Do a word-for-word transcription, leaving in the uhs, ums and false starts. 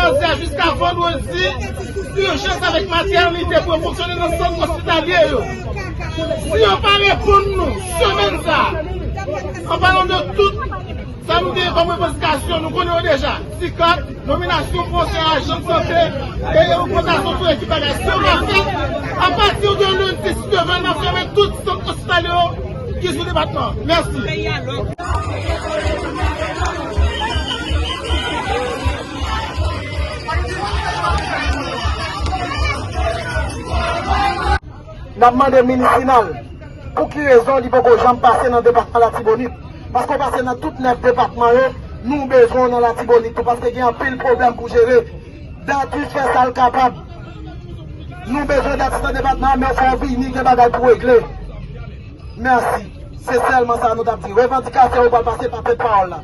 Jodi a jiska vandredi, ijans avèk matènite pou yo fonksyone nan sant ospitalye yo. Si yo pa reponn nou semèn sa a, an palan de tout sa nou genyen kòm revandikasyon, nou konnen yo deja. Sikat, nominasyon konsèy ajan de sante e ogmantasyon sou ekip bagay. Si yo pa fèt, apati de lendi, si Dye vle, n ap fèmen tout sant ospitalye yo ki sou depatman an. Mèsi. N ap mande minis Rinald pou ki rezon li poko janm pase nan depatman Latibonit. Paske w pase nan tout nèf depatman yo, nou bezwen w nan Latibonit tou, paske gen anpil pwoblèm pou jere. Datis fè sa l kapab. Nou bezwen Datis nan depatman an, men fò w vini, gen bagay pou regle. Mèsi. Se sèlman sa nou t ap di. Revandikasyon yo pral pase pa pèt pawòl la.